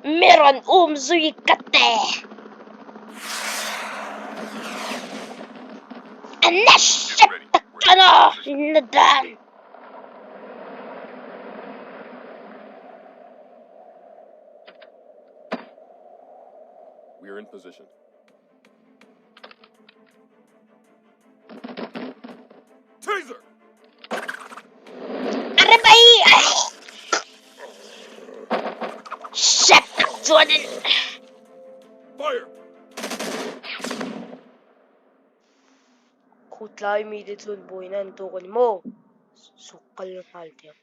Mi rawn um zui ka te. A nasa tak a na dan. We are in position. Taser! Aray! Hrep tak chuanin. Fire! Khutlai mite chuan buaina an tawk a ni maw? Zuk kal nghal teh ang.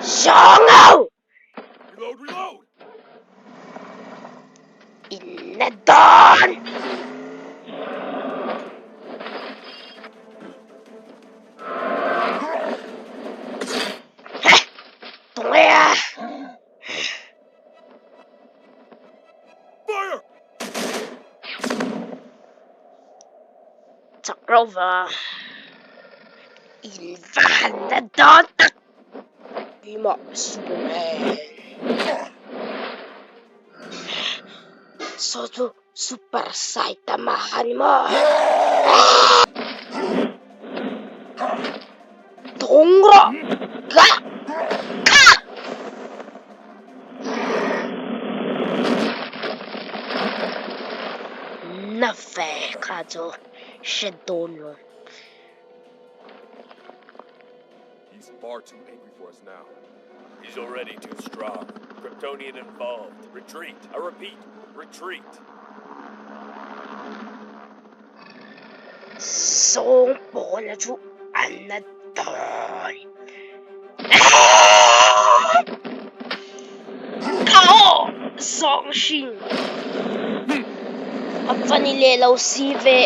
Zawng ho! Reload, reload! Inna dawn! Heh! Tunge a? Fire! Chak reuh va. In va han na dawn tak! Keimah Superman. Saw chu Super Saitama a ni maw? Thawng rawh! Ka! Ka! Na ve kha chu hre dawn lo. He's far too angry for us now. He's already too strong. Kryptonian involved. Retreat. I repeat, retreat. Zawng pawna chu an na dawn. Ka aw! Zawng hrin. A va ni leh lo si ve.